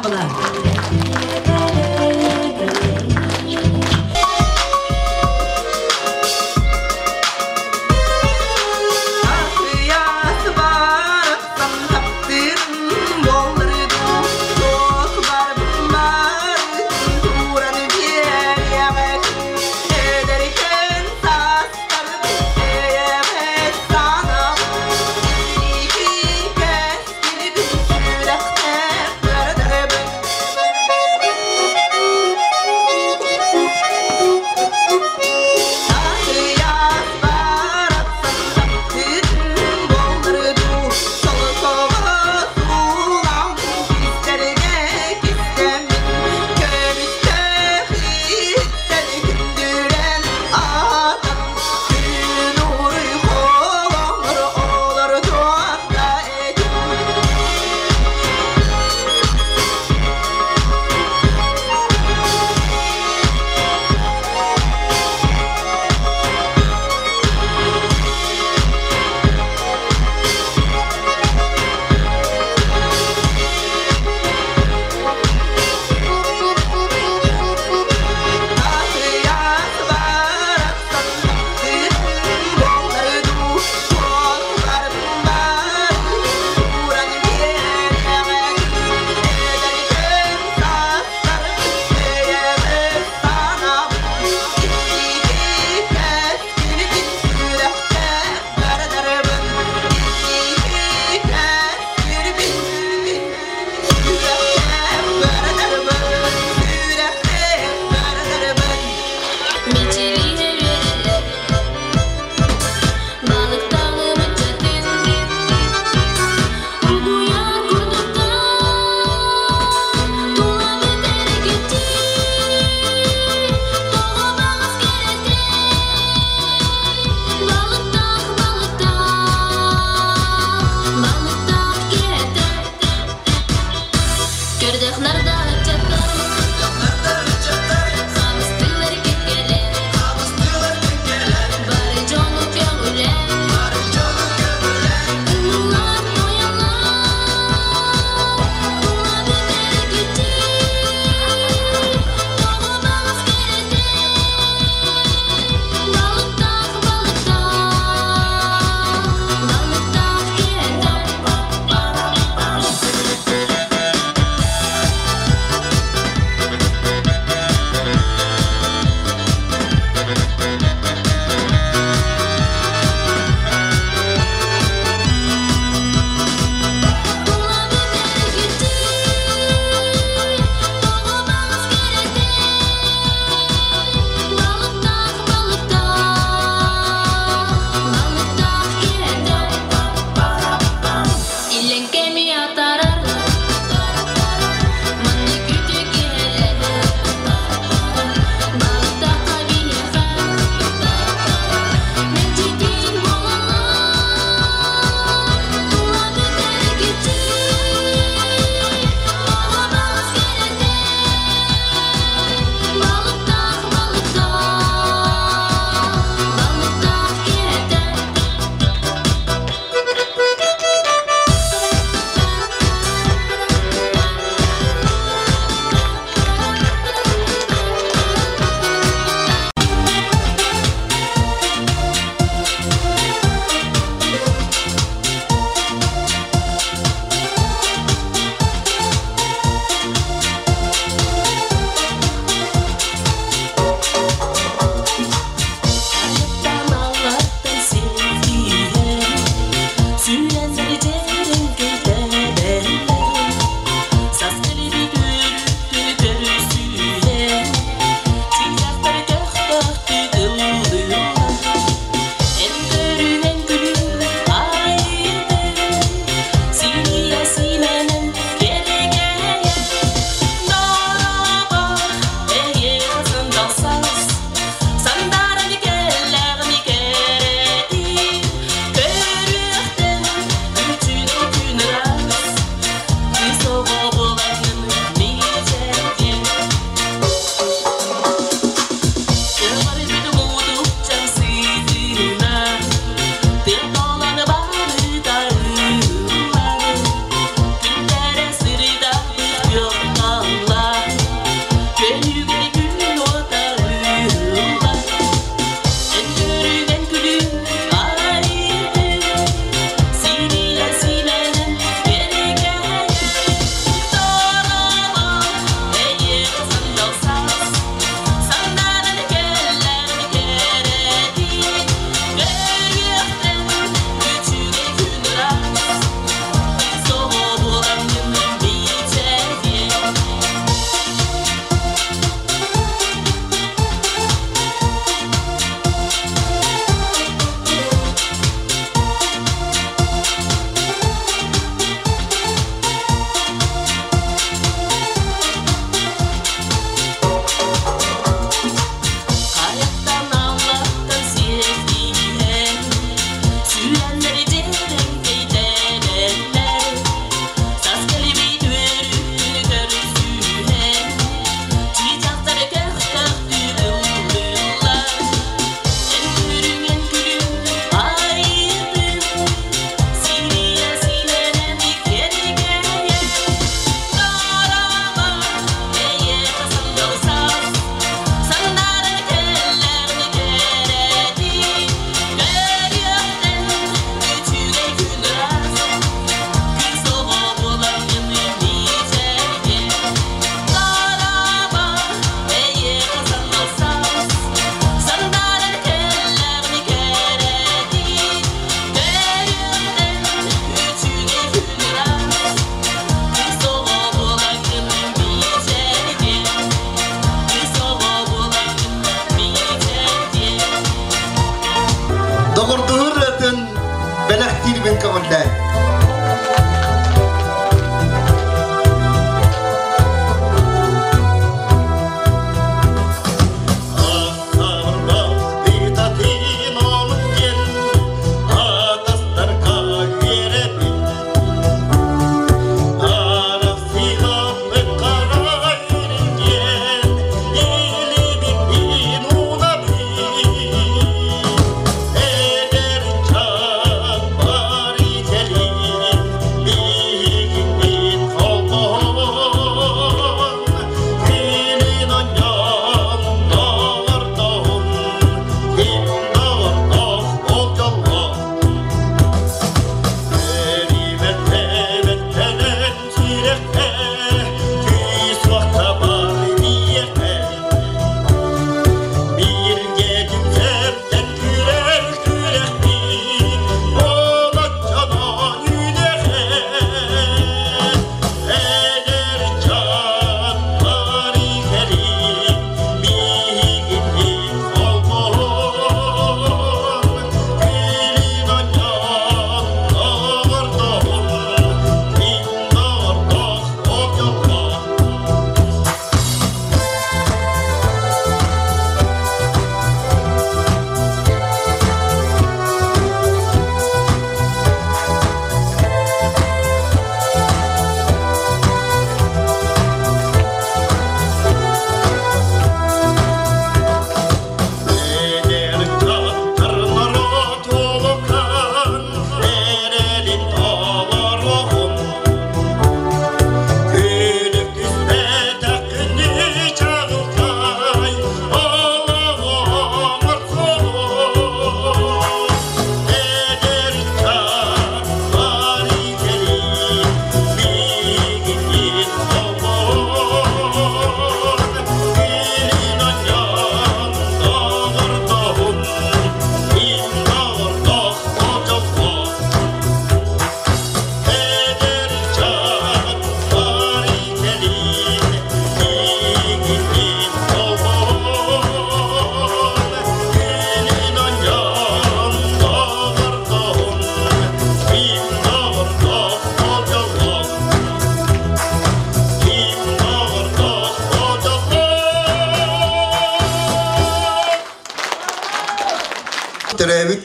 Хаапыла.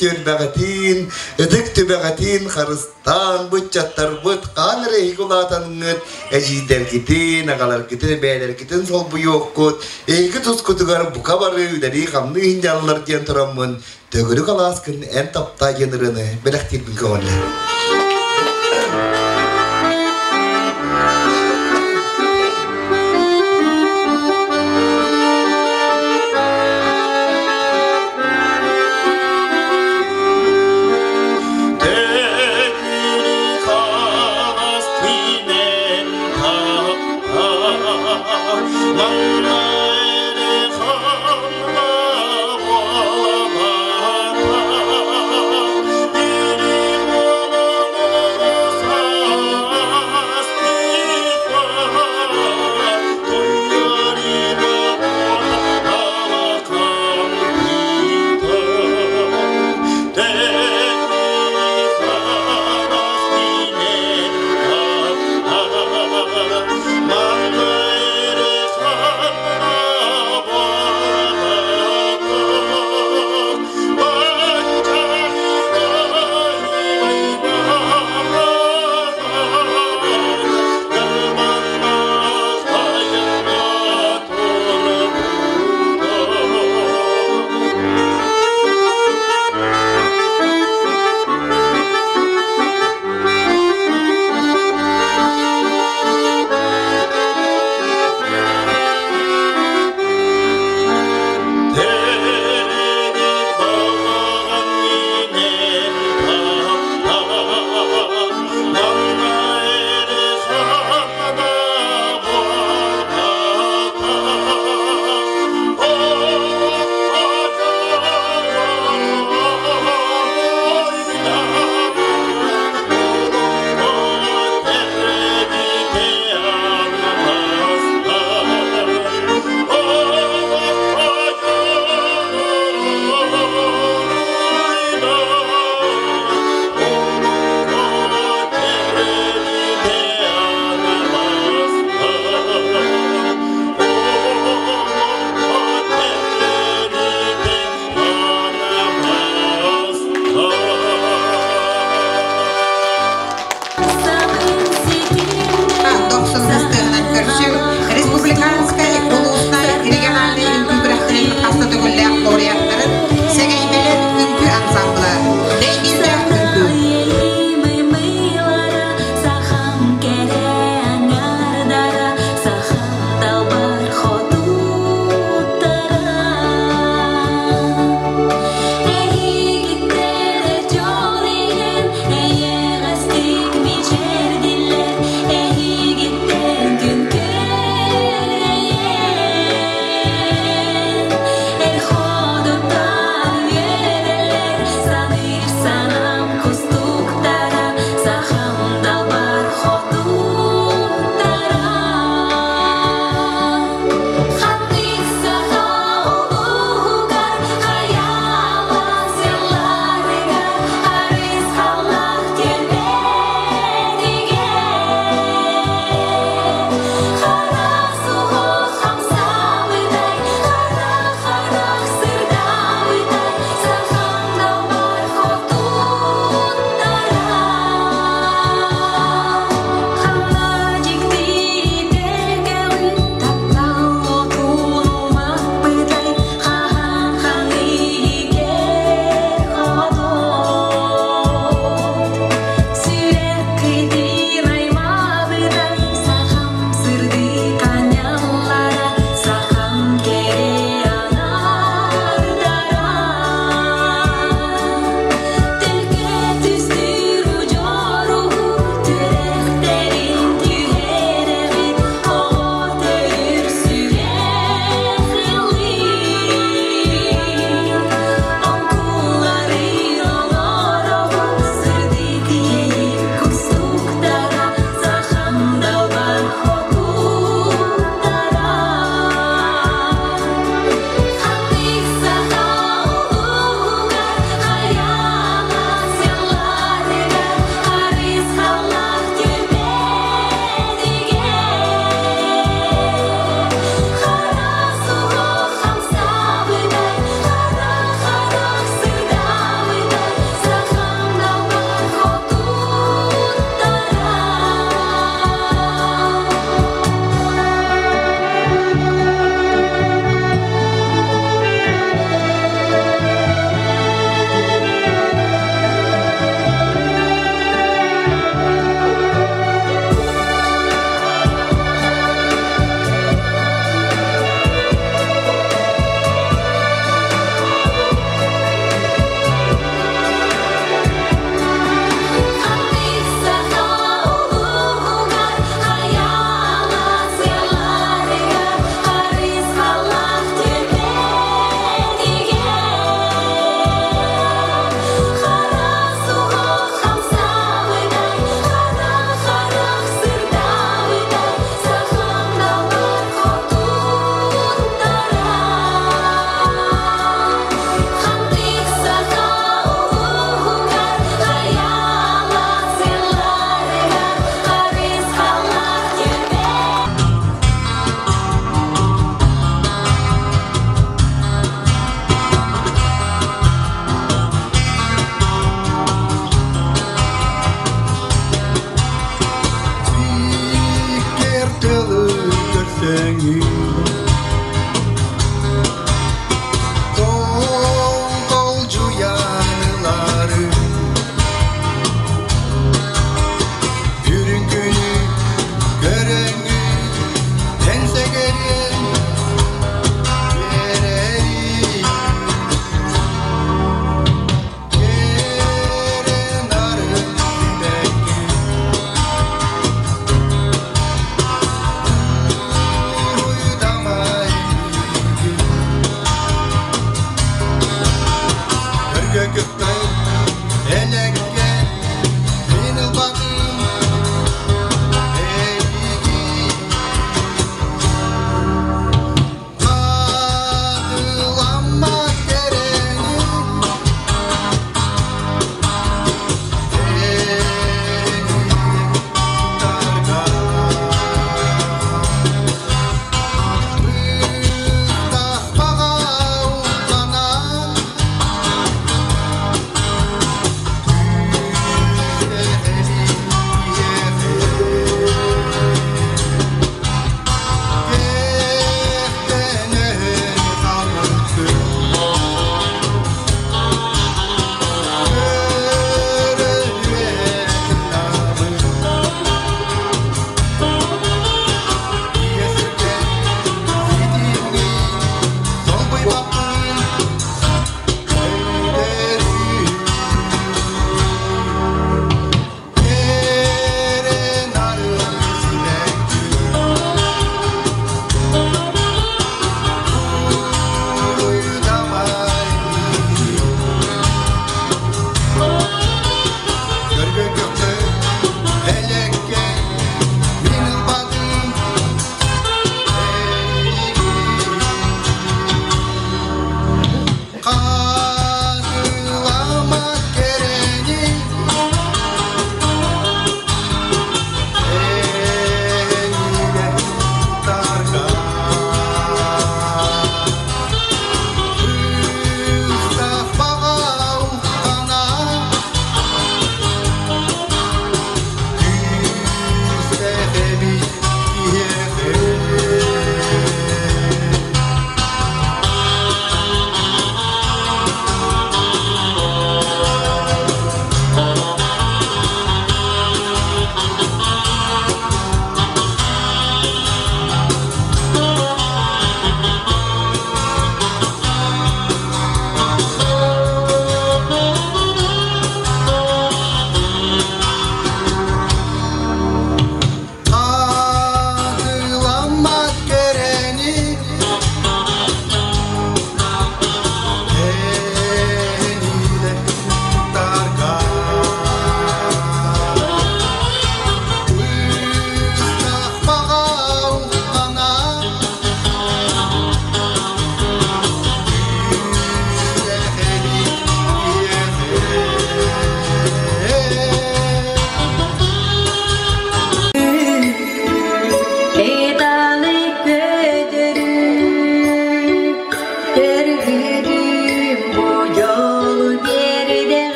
түөлбэҕитин, ытык түбэҕитин харыстаан быччаттарбыт хаан эрэ эһиги улаатаҥҥыт, эдьиийдэргитин, аҕаларгытын, эбээлэргитин солбуйуоххут, эһиги тускутугар бука бары үлэлии-хамныы иһин диэн тураммын, төгүрүк алааскын эн таптаа диэн ырыаны бэлэхтиирбин көҕүллэ.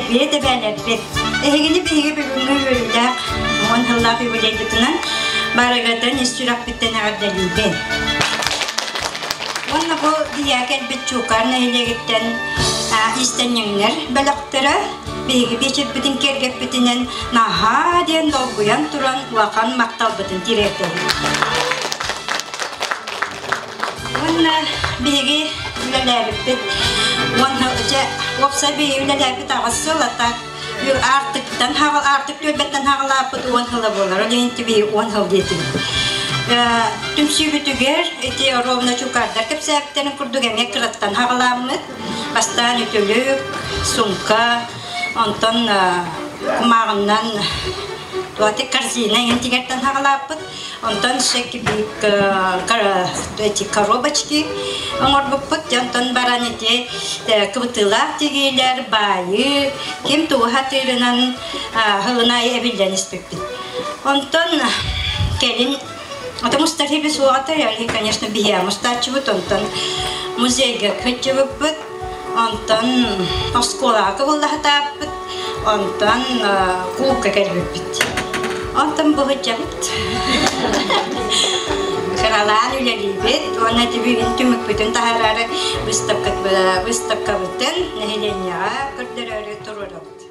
Эһэлэрбит, эбээлэрбит, эһигини биһиги бүгүҥҥү үөрүүлээх уон сыллаах юбилейбытынан барыгытын ис сүрэхпиттэн эҕэрдэлиибин. Уонна бу биһиэхэ кэлбит Чуукаар нэһилиэгиттэн иистэнньэҥнэр бөлөхтөрө биһиги биэчэрбитин киэргэппитинэн наһаа диэн долгуйан туран улахан махталбытын тириэрдэбит. Уонна биһиги үлэлээбиппит уонна дьэ уопсай биһиги үлэлээбит аҕыс сыл а так Аартыктан Аартык түөлбэттэн хаҕалааппыт уон сыла буолар. Ол иһин биһиги уон сыл диэтибит. Түмсүүбүтүгэр ити ровно чукардар кэпсээбиттэрин курдук эмиэ кыраттан хаҕалааммыт. Бастаан үтүлүк, сумка, онтон кумааҕынан туати корзина иһин тигэртэн хаҕалааппыт. Онтон шекибик эти коробочки оҥорбуппут. Онтон баран ити кыбытыылаах тигиилэр, баайыы, ким тугу хатыырынан хылынай эбиллэн испиппит. Онтон кэлин Ата мустархи суоҕата, конечно, биһиэ мустааччыбыт, онтон музейга кытчыбыппыт, онтон оскуолаҕа кыбыллаһытааппыт, онтон кулуупка кэлбиппит. Онтон быһыччабыт. Кыралаан үлэлиибит уонна бүгүн түмүкпүтүн таһаарары выставкабытын нэһилиэнньэҕэ көрдөрөөрү туруорабыт.